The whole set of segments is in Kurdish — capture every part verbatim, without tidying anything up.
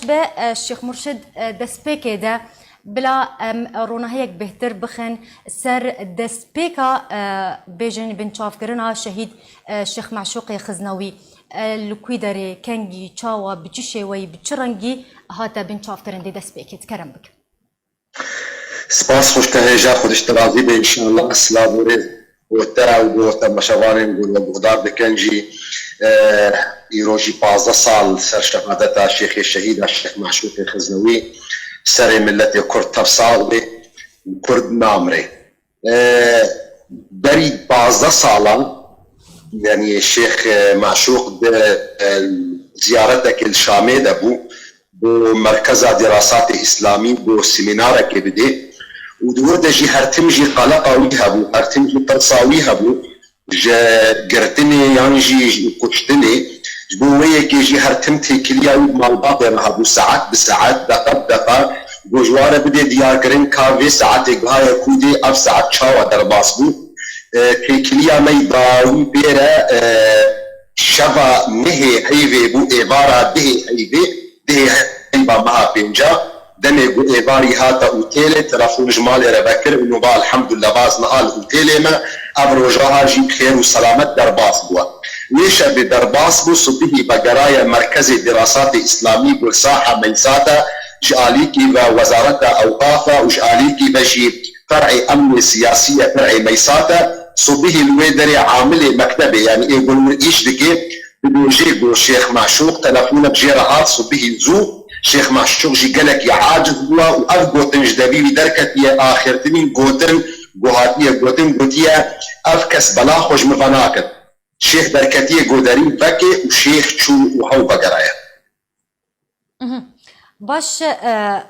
be, e, Şêx Murşid, e, destpêkê de bila em ronahiyek bêhtir bixin ser destpêka, e, bêjin binçavkirina şehîd, e, Şêx Meşûqê Xiznewî, e, li kû derê, kengî, çawa, bi çi şêweyî, bi çi rengî hate binçavkirin dê destpêkê dikerem bikin. Spas xweş te hêja Xwedê ji te razî be înşallah. Silav û rêz bo te û bo temaşevanên ku we guhdar dikin jî. E, îro jî pazdeh sal ser şehadeta şêxê şehîda Şêx Meşûqê Xiznewî serê miletê Kurd tev sax bê û Kurd namrê. E, berî pazdeh salan, yanî Şêx, e, Meşûq di, e, ziyaretekê li Şamê de bû, bo Merkeza Dirasatê Îslamî bo semînarekê bidê û di wir de jî her tim jî qeleqa wî hebû, her tim jî tirsa wî hebû ji girtinê yan jî ji kuştinê. Ji bo wê yekê jî her tim têkiliya wî bi malbatê re hebû, saet bi saet, deqa bi deqa, ku ji wa re bidê diyarkirin ka vê saetê gihaye kû dê, ev saet çawa derbas bû. E, têkiliya me yî dawî pê re, e, şeva nehê heyvê bû, êvara dihê heyvê, dihê heyva meha pênca, demê ku êvarî hate otêlê, telefon ji malê re vekir û nû va, elhamdulillah, baz niha li otêlê me, ev roja ha jî bi xêr û selamet derbas bûye. Wê şevê derbas bû, sibihî vegeraye Merkezê Dirasatê Îslamî bo saha Meysate, ji alîkî ve Wezareta Ewqafe û ji alîkî ve jî Fer'ê Emnê Siyasî ye, Fer'ê Meysate, sibihî li wê derê amilê mektebê, yanî ê ku li wir îş dike, dibêjê ku Şêx Meşûq telefonek jê re hat sibihî zû, Şêx Meşûq jî gelekî aciz bûye û ev gotin ji devî wî derketiye, axirtinî gotin ku hatiye gotin, gotiye, ev kes bela xwe ji min venakin. Şêx derketiye goderî vekê û Şêx çû û hew vegeraye. Mhm. Baş, e,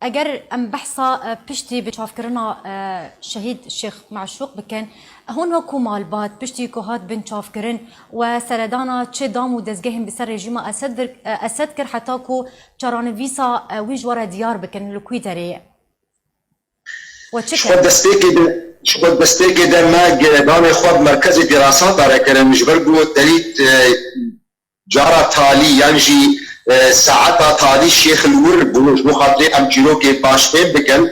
eger em behsa, e, piştî binçavkirina, e, şehîd Şêx Meşûq bikin, hûn wekû malbat piştî ku hat binçavkirin we seredana çi dam û dezgehên bi ser rejîma Esed vir, e, Esed kir heta ku çaranivîsa, e, wî ji we re diyar bikin li kû derê ye? We çi Ji xwe kir? destpêkê de, ji xwe destpêkê de me girêdanê xwe bi merkezê dîrasata re kirin, ji ber ku te dît, e, cara talî yan jî, e, saeta talî Şêx li wir bû, ji bo xatirê em çîrokê baş fêm bikin.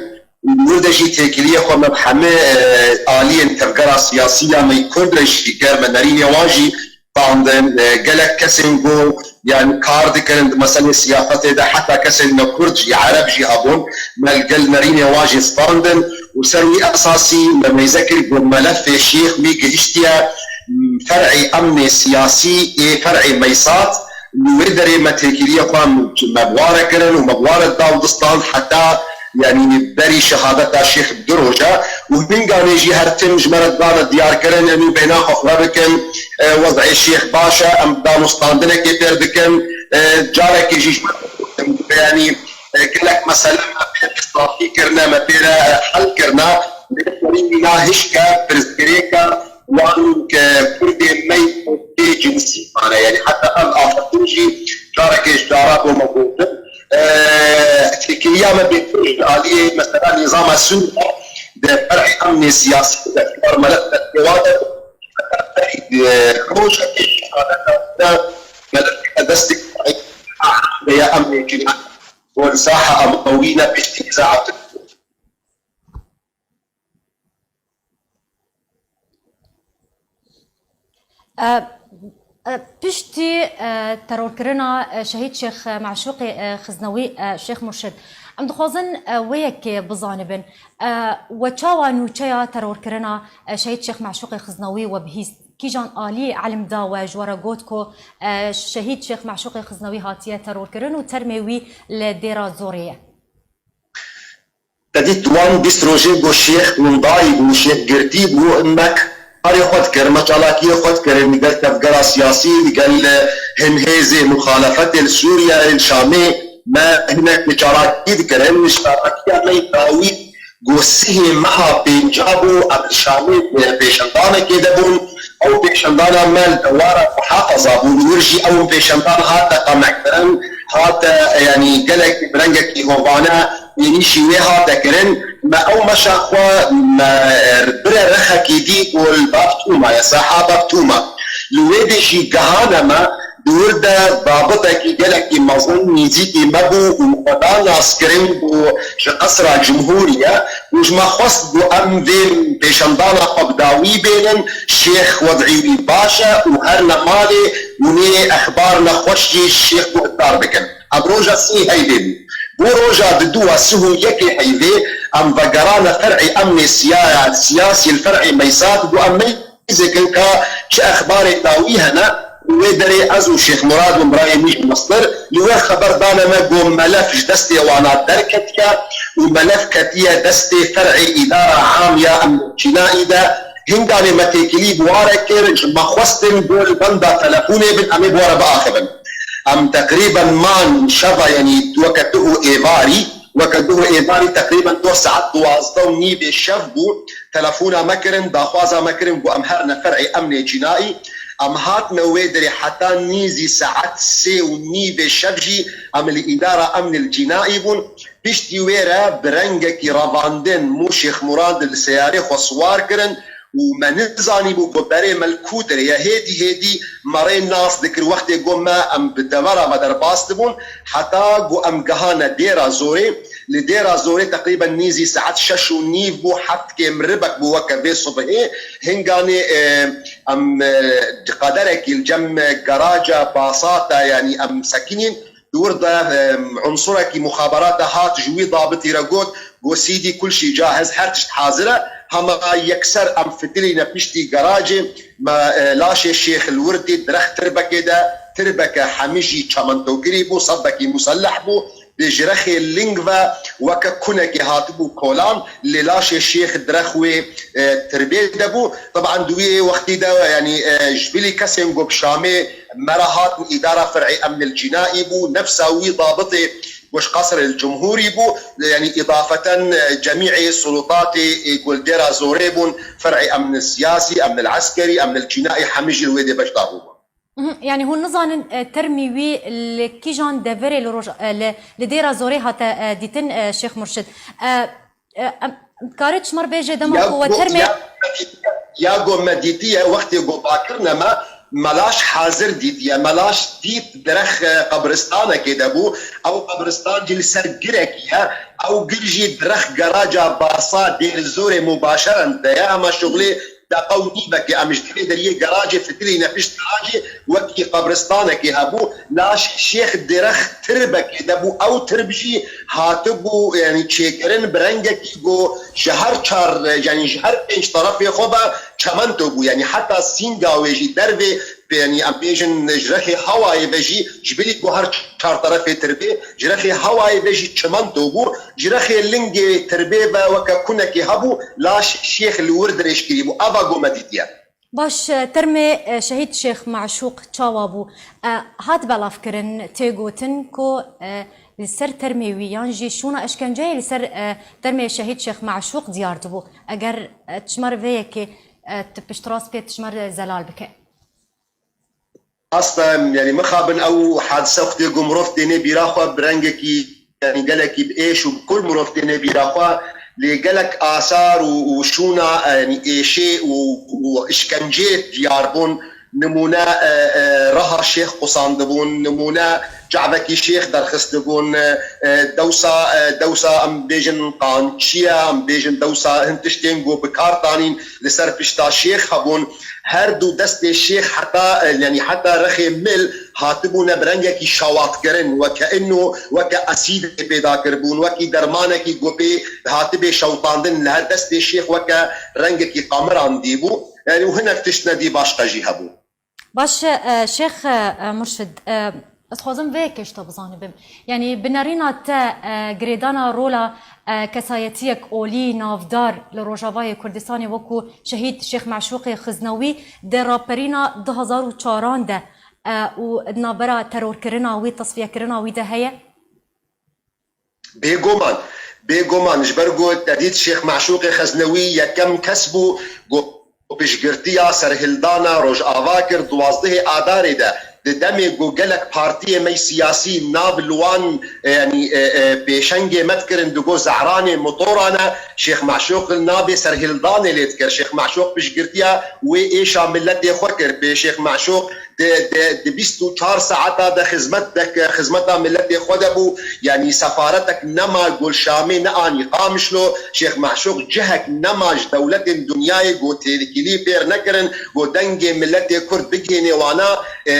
Û li wir de jî têkiliyê xwe me bi hemî, e, aliyên tevgera siyasî ya me yî Kurd re jî kir, me nerînê wan jî standin, e, gelek kesên ku, yanî, kar dikirin di meselê siyasetê de, heta kesên ne Kurd jî, Ereb jî hebûn, me li gel nerînê wan jî standin û ser wî esasî me meyze kir ku melefê Şêx wî gihiştiye, m, fer'ê emnê siyasî ê fer'ê Meysat, li wê derê me têkiliyê xwe me bi wan re kirin û me bi wan re da û distand heta, yanî, berî şehadeta Şêx du roj e û hinganê jî her tim ji me re dane diyarkirin, em û bêhna xwe xure bikin, e, wez'ê Şêx baş e, em danûstandinekê pêr dikin, e, carekê jî ji me re, yanî, e, gelek mesele me pê re safî kirine, me pê re hel kirine, lê serî wîna hişk e, pirsgirêk e, wan ke Kurdê me yê cinsî mane, yanî heta ev axiftin jî carekê ji cara bo me gotin. E, têkiliya me bêtir ji aliyê mesela nîzama Sûriye de fer'ê emnê siyasî de xiyar melef de pêwa de, e, rojekê şehadeta de melef de destê ya emnê kiriye. Û li saha Emewî ne piştî îzaet. E, e, piştî, e, terorkirina, e, şehîd Şêx Meşûqê, e, Xiznewî, e, Şêx Murşid, em dixwazin, e, wê yekê bizanibin, e, we çawa nûçeya terorkirina, e, şehîd Şêx Meşûqê Xiznewî we bihîst? Kîjan alî elim da we ji we re got ku, e, şehîd Şêx Meşûqê Xiznewî hatiye terorkirin û termê wî li Dêra Zorê ye? Te dît wan bîst rojê ku Şêx windayî bû, Şêx girtî bû, me karê xwe dikir, me çalakiyê xwe dikirin, li gel tevgera siyasî, li gel hin hêzê muxalefetê li Sûriye, li Şamê, me hinek çalakî dikirin, ji çalakiya me yî dawî ku sihê meha pênca bû, em li Şamê pêşendanekê de bûn, ew pêşendana me li dewara Muhafaza bû, li wir jî ew pêşendan hate qamekkirin, hate, yanî gelek bi rengekî hovane, êrîşî wê hate kirin, me ew meşa xwe me bire rexekî dî ku li Bab Tûma ye, saha Bab Tûma. Li wê dê jî gehane me, Di wir de dabitekî gelekî mezin nîzîkî me bû û xwe da naskirin ku ji Qesra Cumhûriye û ji me xwest ku em vê pêşendana xwe bi dawî bênin, şêx wed'î wî baş e û herne malê û nê exbar nexweş jî ji şêx guhdar bikin. Ev roja sê heyvê bû. Bo roja didu a sih û yekê heyvê em vegerane fer'ê emnê siya-, siyasî li fer'ê Meysat ku em meyzêkin ka çi exbarê dawî hene. Wê derê ez û Şêx Murad û birayê min jî Mestir li we xeber dane me ku melef ji destê wana derketiye û melef ketiye destê fer'ê îdara am ya em cînayî de. Hinganê me têkilî bi ware kir, ji me xwestin ku li benda telefonê bin, em ê bi ware biaxivin. Em teqrîben man şeva, yanî weke duh û êvarî, weke duh û êvarî teqrîben doh saet duwazdeh û nîvê şev bû, telefona me kirin, daxwaza me kirin ku em herine fer'ê emnê cînayî. Em hatine wê derê heta nîzî saet sê û nîvê şev jî em li îdara emnê li cînayî bûn. Piştî wê re bi rengekî revandin mû Şêx Murad li seyarê xwe siwar kirin û me nizanîbû ku berê me li ku derê ye. Hêdî hêdî me rê nas dikir. Wextê ku me em bi devera me derbas dibûn, heta ku em gehane Dêra Zorê. Li Dêra Zorê teqrîben nîzî saet şeş û nîv bû, heft kêm ribek bû weke vê sibhê. Hinganê, e, em, e, qederekî li cem garaja Basata, yanî em sekinîn. Di wir de, em, unsurekî muxaberata hat ji wî dabitî re got, got, "Sîdî kul şî cahiz, her tişt hazir e." Hema yekser em fitilîne piştî garajê me, e, laşê şêx li wir dît, di rex tirbekê de, tirbeke hemî jî çementokirî bû, sebekî muselleh bû, di ji rexê ling ve weke kunekê hatibû kolan, lê laşê şêx di rex wê, e, tirbê de bû. Teban di wî wextî de, yanî, e, ji bilî kesên ku bi Şamê me re hatin îdara fer'ê emnil cînaî bû, nefsa wî dabitê ku ji Qesrê Cumhûrî bû, yanî îdafeten, e, cemî'ê sulûtatê, e, ku li Dêra Zorê bûn, fer'ê emnil siyasî, emnil eskerî, emnil cînaî, hemî jî li wê dê beşdar bûbûn. Mhm, yanî hûn nizanin, e, termî wî li kîjan deverê li roj-, e, li, li Dêra Zorê hate, e, dîtin, e, Şêx Murşid? E, e, em, dikare çi me re bêje dema Ya ku we go-, termê ya, ya go me dîtiye, wextê go bakirine me, me laş hazir dîtiye. Me laş dît di rex, e, qebristanekê de bû. Ew qebristan jî li ser girekî ye. Ew gir jî di rex garaja Basa Dêr Zorê mubaşeren de ye. Hema şuxlê deqa û nîvekê em ji vê deriyê garajê fitilîne pişt garajê, wekî qebristanekê hebû. Laş şêx di rex tirbekê de bû. Ew tirb jî hatibû, yanî çêkirin bi rengekî ku ji her çar, yanî ji her pênc terefê xwe ve çemento bû. Yanî heta sînga wê jî dervê, yanî em bêjin ji rexê hewayê ve jî, ji bilî ku her çar terefê tirbê, ji rexê hewayê ve jî çimento bû. Ji rexê lingê tirbê ve weke kunekê hebû, laş şêx li wir dirêjkirî bû. Ava ku me dîtiye. Baş, e, termê, e, şehîd Şêx Meşûq çawa bû? E, hat belavkirin, tê gotin ku, e, li ser termê wî yan jî şûna eşkenceyê li ser, e, termê şehîd Şêx Meşûq diyar dibû. Eger, e, tu ji me re vê yekê, e, tu piştrast bike, tu ji me re zelal bike. Rast e, yanî mixabin ew hadise wextê ku mirov têne bîra xwe bi rengekî, yanî gelekî bi êş û bi kul mirov têne bîra xwe, lê gelek asar û, û şûna, e, yanî êşê û, û îşkencê diyar bûn. Nimûne, e, e, reha şêx qusandibûn, nimûne çavekî şêx derxistibûn, e, e, dewsa, e, dewsa em bêjin qançiye, em bêjin dewsa hin tiştên ku bi kar tanîn li ser pişta şêx hebûn. Her du destê şêx heta, e, yanî heta rexê mil hatibûne bi rengekî şawatkirin, weke ino, weke esîdê pêda kiribûn, wekî dermanekî ku pê hatibê şewtandin, li her destê şêx weke rengekî qamiran dî bû. Yanî û hinek tiştine dî başqa jî hebû. Baş e, Şêx, e, Murşid, e, ez xwazim vê yekê ji te bizanibim. Yanî bi nerîna te, e, girêdana rola, e, kesayetiyek olî navdar li Rojavayê Kurdistanê wekû şehîd Şêx Meşûqê Xiznewî di raperîna du hazar û çaran de, e, û di navbera terorkirina wî, tesfiyekirina wî de heye? Bêguman, bêguman, ji ber ku te dît Şêx Meşûqê Xeznewî yekem kes bû ku piştgirtiya serhildana Rojava kir. Duwazdehê Adarê de, di demê ku gelek partiyê me siyasî nav li wan, e, yanî, e, e, pêşengê me dikirin, digot zehranê motoran e, Şêx Meşûq navê serhildanê lê dikir. Şêx Meşûq piştgirtiya wê êşa miletê xwe kir. Pê Şêx Meşûq di, di, di bîst û çar saeta de xizmet deke, xizmeta miletê xwe de bû. Yanî sefaretek nema gol Şamê, ne anî Qamişlo. Şêx Meşûq cihek nema ji dewletên dinyayê go têkilî pêr nekirin, go dengê miletê Kurd bigihînê wana. E,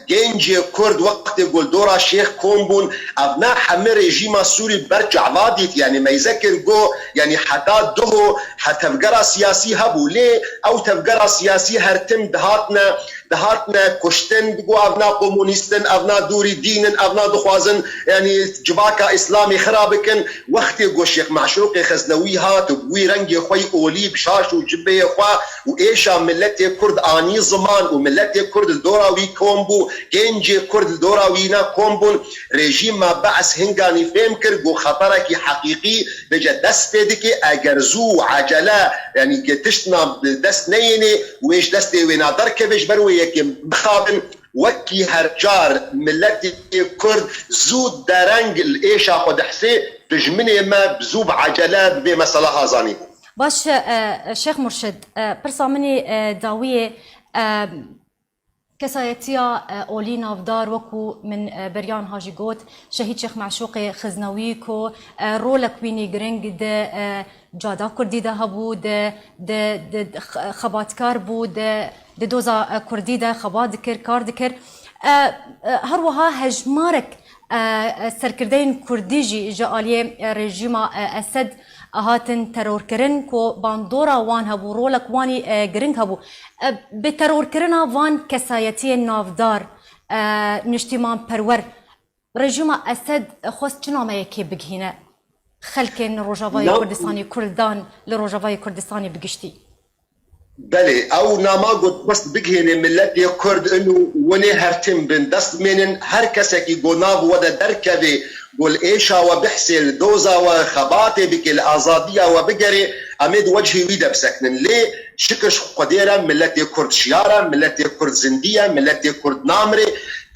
gencê Kurd wextê go li dora Şêx kom bûn, ev ne hemî rejîma Sûrî ber çava dît, yanî meyze kir go, yanî heta duho he tevgera siyasî hebû. Lê ew tevgera siyasî her tim dihatine, dihatine kuştin, digo ev na komunîst in, ev na dûrî dîn in, ev na dixwazin, yanî civaka Îslamê xira bikin. Wextê ku Şêx Meşûqê Xeznewî hat û bi wî rengê xwe yî olî bi şaş û cibeyê xwe û êşa miletê Kurd anî ziman û miletê Kurd li dora wî kom bû, gencê Kurd li dora wî ne kom bûn, rejîma Be's hinganî fêm kir ku xeterekî heqîqî bêje dest pê dike, eger zû û ecele, yanî ke tiştna bi dest neyênê, wê ji destê wê na derkeve, ji ber wê yekê bixabin. Wekî her car miletê Kurd zû dereng li êşa xwe dihsê, dijminê me bi zû bi ecele bi vê mesela ha zanîbû. Baş e, Şêx Murşid, e, pirsa min ê, e, dawiyê, e, kesayetiya, e, olî navdar wekû min, e, beriya niha jî got, Şehîd Şêx Meşûqê Xiznewî ku, e, rolek wînî giring di, e, cada Kurdî de hebû, di, di, di, di x-, xebatkar bû, di, di doza, e, Kurdî de xebat dikir, kar dikir. E, e, her wiha hejmarek, e, e, serkirdeyên Kurdî jî ji aliyê, e, rejîma, e, Esed hatin terorkirin ku bandora wan hebû, rolek wanî, e, giring hebû. E, bi terorkirina van kesayetiyên navdar, e, niştîmanperwer, rejîma Esed xwest çi nameyekê bigihîne xelkên Rojavayê Kurdistanê, Kurdan li Rojavayê Kurdistanê bi giştî? Belê, ew nama got xwest bigihîne miletê Kurd in û winê her tim bin dest bimênin, her kesekî ku nav we de derkeve, ku li êşa we bihsê, li doza we xebatê bike, li azadiya we bigere, em ê di wecihê wî de bisekinin. Lê şikir ji Xwedê re miletê Kurd şiyar e, miletê Kurd zindî ye, miletê Kurd namire.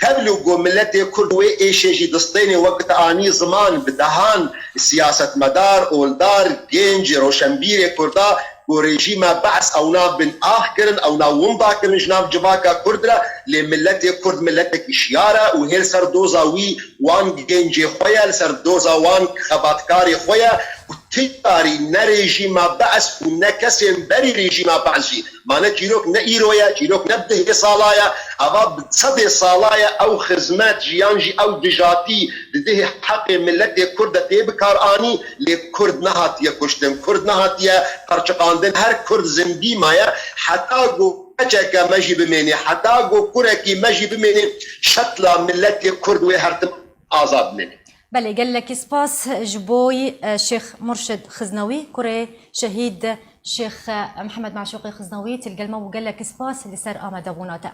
Tevlî ku miletê Kurd wê êşê jî distêne, wek te anî ziman, bi dehan siyasetmedar, oldar, genc, roşenbîrê Kurda ku rejîma Be's ewna bin ax kirin, ewna wimba kirin ji nav civaka Kurd re, lê miletê Kurd miletekî şiyar e û hê li ser doza wî wan gencê xwe ye, li ser doza wan xebatkarê xwe ye û ti carî ne rejîma Be's û ne kesên berî rejîma Be's jî, ma ne çîrok ne îro ye, çîrok ne bi dehê sala ye, eva bi sedê sala ye, ew xizmet jiyan jî ew dijatî di dihê heqê miletê Kurd de tê bikaranî, lê Kurd nehatiye kuştin, Kurd nehatiye qerçiqandin, her Kurd zindî maye, heta ku keçeke me jî bimênê, heta ku kurekî me jî bimênê, şetla miletê Kurd wê her tim azad bimêne. Belê, gelekî spas ji bo yî, e, Şêx Murşid Xiznewî, kurê Şehîd Şêx, e, Mihemed Meşûqê Xiznewî, tu li gel me bû, gelekî spas li ser amadebûna te.